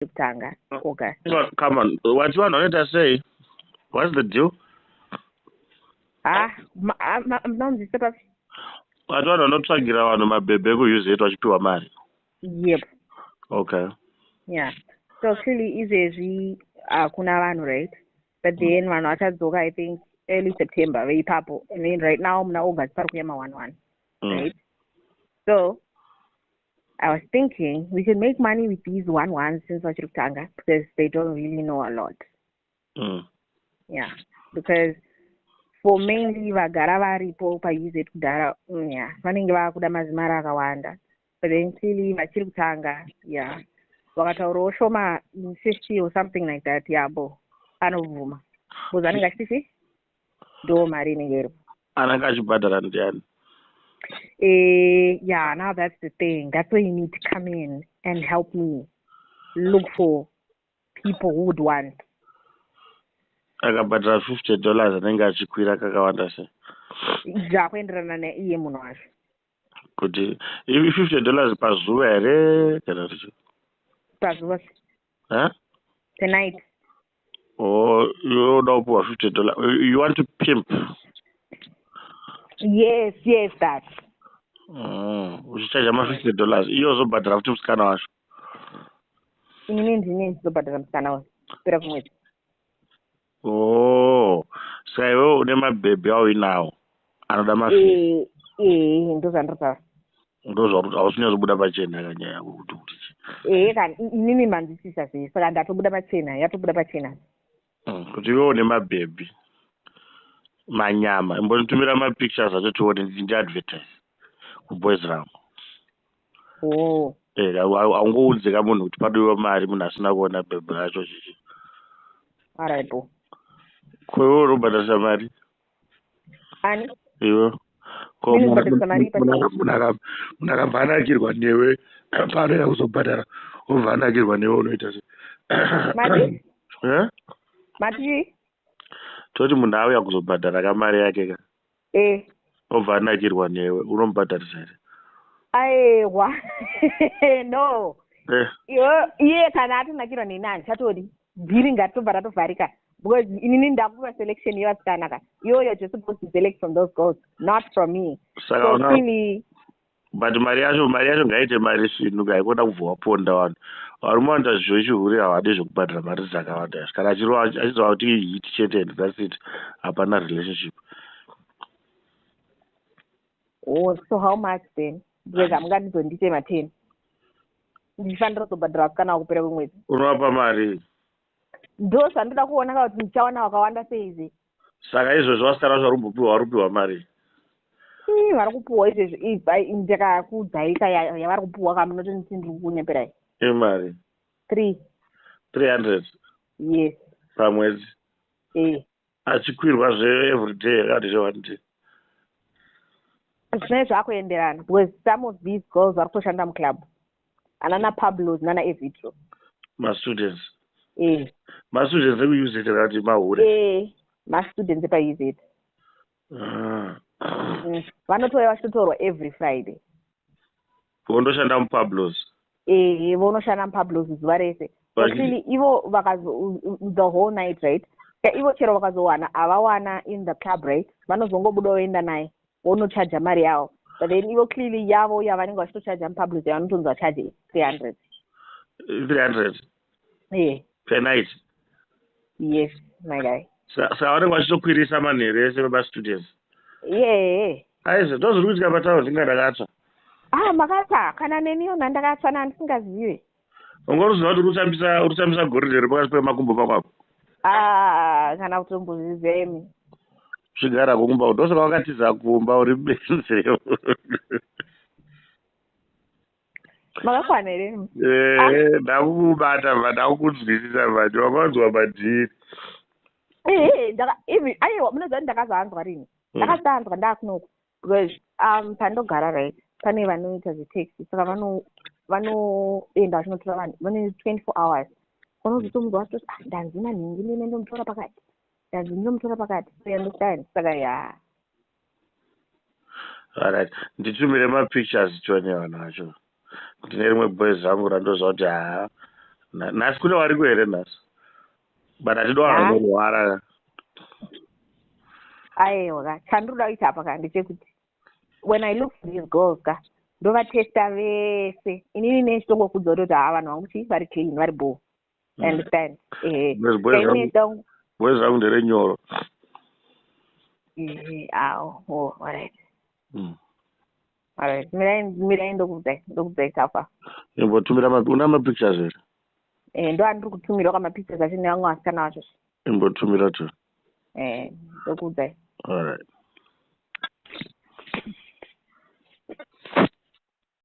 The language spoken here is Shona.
Kutanga August. Come on, wati vanhu vanoita sei? What's the deal? Ha, manzwisisa papi? Wati vanhu vanotsvagira vanhu mabhebhe ekuUZ vachipiwa mari? Yep. Okay. Yeah, so clearly izvezvi hakuna vanhu, right? But then vanhu vachadzoka, I think, early September veipapo, and then right now muna August pari kuya ma-one one. Right, so I was thinking we can make money with these one ones since vachiri kutanga, because they don't really know a lot. Yeah, because for mainly vagara varipo paUZ kudhara, yeah, vanenge vakuda mazimari akawanda, but then clearly vachiri kutanga, yeah, vakataurawo shoma, 50 or something like that, yabo anobvuma because anenge achiti ndo mari inenge iripo. Anenge achibhadhara ndiani? Yeah, now that's the thing. That's where you need to come in and help me look for people who would want. Akabhadhara $50, anenge achikwira kakawanda sei? Zvakuenderana neiye munhu wacho. Kuti i $50 pazuva here kana kuti? Pazuva. Huh? Per night. Oh, iwe uda kupiwa $50, you want to pimp? Yes, that. Uchichaja ma$50, iye uzobhadhara futi musikana wacho? Inini ndine ndizobhadhara musikana wacho kupera kumwedzi. Oh, saka iwewe une mabhebhi auinawo anoda mafees? Eh, ndozvandiri. Ndozvauri hausi kunyatsobuda pachena kanyaya yako kuti chi? Ee kani, inini manzwisisa zve, saka ndatobuda pachena, yatobuda pachena. Kuti iwewe une mabhebhi manyama, imbonitumira mapictures acho tione, ndiadvertise kuboys rangu. Oh. Haungoudze ka munhu kuti padiwa mari, munhu asina kuona bhebhi racho chichi. Alright bo. Ko iwewe unobhadharisa mari? Ani? Iwe ko? Inini kubhadharisa mari? Munhu akabva anakirwa newe, paanoenda kuzobhadhara obva anakirwa newe, unoita sei? Mati? Eh? Mati? Toti munhu auya kuzobhadhara kamari yake ka, obva anakirwa newe, unomubhadharisa here? Aiwa, no. Eh. Iwe iye kana atonakirwa neni, handichatodi dhiri, ngatitobva ratovharika, because inini ndakupa selection yevasikana ka. Iwe you're just supposed to select from those girls, not from me. Saka so una clearly but mari yacho ngaite mari svinu, haikona kubva waponda vanhu. Varume vanoita zvechihure havadi zvekubhadhara mari dzakawanda izvi. Kana achizova kuti hit chete and that's it, hapana relationship. Oh, so how much then? Because hamungandizondite ma10, ndichifanira kuzobhadhara vasikana vakupera kwemwedzi. Unovapa mari? Ndo zvandoda kuona ka, kuti ndichawana vakawanda seizvi. Saka izvozvo vasikana vacho vari kupiwa mari? Ii, vari kupuhwa izvezvi, ndakakudzaika yavari kupuhwa ka, munotonditi ndiri kunyeperai. Imari? Three. 300? Yes. Pamwedzi? Eh. Achikwirwa zve everyday akati zve one day? Zvinenge zvakuenderana, because some of these girls vari kutoshanda muclub, anana Pablos nana Evitro. Mastudents? Eh. Mastudents ekuUZ kana kuti mahure? Eh, mastudents epaUZ. Ah. Vanotouya vachitotorwa every Friday. Vondoshanda muPablos? Eh, vonoshanda muPablos zuva rese. So clearly ivo vakazo the whole night, right? Ivo chero vakazowana havawana in the club, right, vanozongobuda voenda naye, vonochaja mari yavo. But then ivo clearly yavo yavanenge vachitochaja muPablos, yavanotonzi vachaje 300. 300? Eh. Per night? Yes, my guy. Saka vanenge vachitokwirisa manheru ese vemastudents? Yeah. Aizvo ndo zviri kuitika pataundi, ndinga ndakatsva. Ah, makatsva, kana neniyo nandakatsva nandisingazive. Unga uruziva kuti uri kutambisa goridhe riri pakati pemakumbo pako apo? Ah, kana kutombozviziva imi. Zvigara kumba, ndosaka wakatiza kumba, uri benzi. Makakwana here? Eh, ndakukubata ma, ndakukunzwisisa manje, wakanzwa madhiri. Ehe, ndaka even, aiwa, munoziva kuti ndakazanzwa rini? Ndakazanzwa ndaakunoku, because pandogara, right, pane vanoita zvetaxi, saka vanoenda vachinotora vanhu vane 24 hours. Unozotomunzwa vachitoti, "Ah, ndanzi nanhingi nene ndomutora pakati, ndanzi ndinomutora pakati." So you understand, saka ya. Alright, nditumire mapictures tione vanhu vacho. Ndine rimwe boys rangu randoziva kuti haa. Nhasi kune variko here nhasi? But hatidi vanhu vanorwara. Aiwa ka, chandiri kuda kuita apa ka ndechekuti when I look for these girls ka, ndovatesta vese. Inini nechitongokuudza kutoti haa, vanhu vangu chi vari clean, vari bho. Understand? Ehe. Boys rangu nderenyoro. Ehe, awo, oh, alright. Alright, mirai, mirai, ndokudzai tafa. Imbotumira, una mapictures here? Eh, ndo andiri kutumirwa kamapictures acho nevamwe vasikana vacho. Imbotumira tu. Eh, ndokudzai. Alright.